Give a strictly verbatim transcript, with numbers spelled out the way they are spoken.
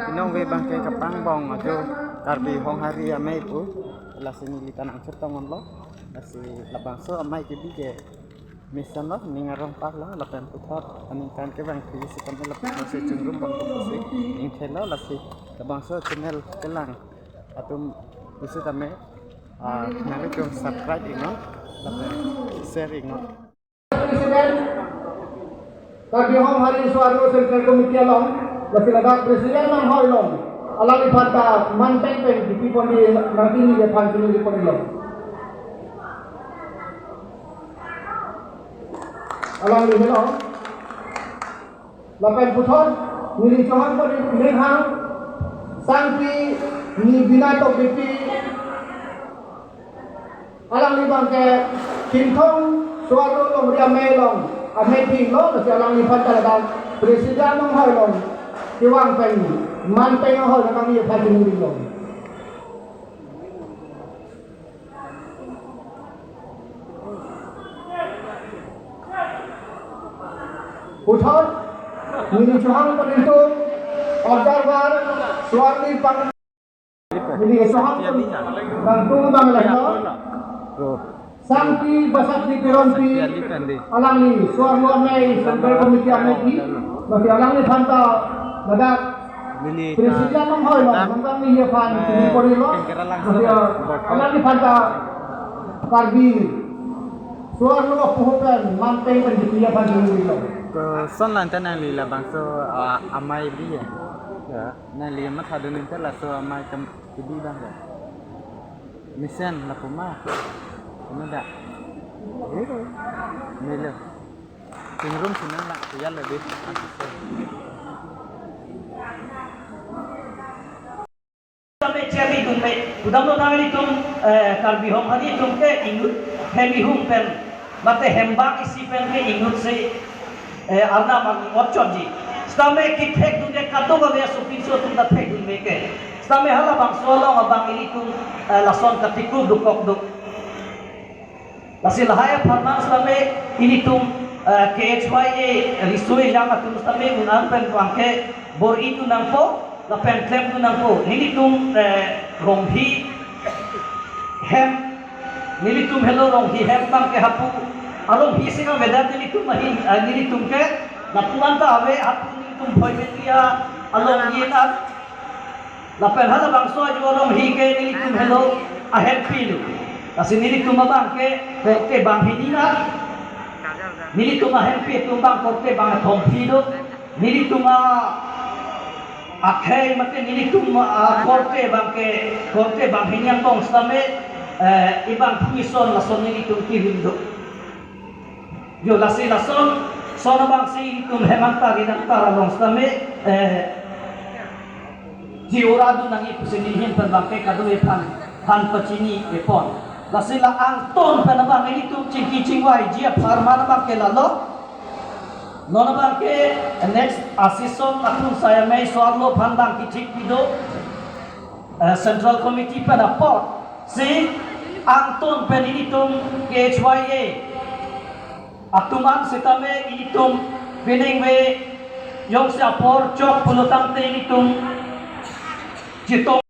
Nong ve bangke kapangbong ajo Karbi Honghari amei pu, lasi neli ta nangchetong onlo, lasi labangso amei kebi ke mesen lo, ning arong parlo, lapen puthot aningkan ke bang phi sitame lapuson si chingrum bang pusi ingthelo, lasi labangso channel kelang atum pusitame, ah, nanglitum subscribe iknon, lapen share iknon. President, Karbi Honghari Soarlo Central Committee along, lasi ladak President nanghoi along, alangliphan ta man peng peng kipi ponji nangchiniji aphan chiniji ponlo. Alangli helo. Lapen puthot, neli chohang pon ning hang, sangpi, ni Bina Tokbipi, alangli bangke Chinthong Soarlo Longri amei along, amei ping lo, lasi alangliphan ta ladak President nanghoi along, kevang pen, man peng nanghoi along, nangliphan chinilo. Puthot, neli chohang pon ilitum, observer, Soarli pang, neli chohang pon, bang tung bang lehno. Sangpi Basakti Teronpi, alangli, Soarlo amei, Central Committee amei pi, bagi alangliphan ta, ladak, President nanghoi lo, nangkami aphan, eh, chini ponlo, pengkera langsung, bagi alangliphan ta, Karbi, Soarlo puho pen, man peng pen kipi aphan chinilo. Koson lang ta nangli labangso, ah, amei bi ya. Ya. Nangli matha dun ta laso amei kam kebi bang ya. Mesen lapu ma. Ano da? Melo. Chingrum si nang lang, ya lebih. Sitame cherli dun me, pudamlo nanglitum, eh, Karbi Honghari atum ke inut hem ihum pen, mate hem bak isi pen ke inut si, eh, arnam arni ot chotji. Sitame kethek dunde kadokave asopinso atum ta thek dun me ke. Sitame halabangso along abang ilitum, eh, lason katikup dokok dok. Lasi lahai apharman sitame ilitum, eh, K H Y A riso ejang atum sitame un-an pen bangke bor-i dun nangpo, lapen klem dun nangpo. Nelitum, eh, Ronghi hem, nelitum helo Ronghi hem bangke hapu, Ronghi si kavedet nelitum ahin, eh, nelitum ke, lapu-an ta ave hapu nelitum Phoimeti along yin at, lapen halabangso ajo Ronghi ke nelitum helo ahempi lo. Lasi nelitum abang ke korte banghini na. Nelitum ahempi atum abang korte bangthompi lo. Nelitum a akhei mate nelitum a korte bangke, korte banghini angbong sitame, eh, ibang phung ison lason nelitum kirim do. Jo, lasi lason, son abang si itum hem angtar ri angtar along sitame, eh, ji ora dun nangji pusi neli ahin pen bangke kadokave aphan, aphan pachini epon. Lasi la angton pen abang ilitum chingki chingvaiji apharman abangke lalo. Non abangke next a-session atum sai amei Soarlo aphan bang kithik pido, eh, Central Committee pen apot si angton pen ilitum K H Y A atum an sitame ilitum peningve jongsi apor chok pulo tangte ilitum chetong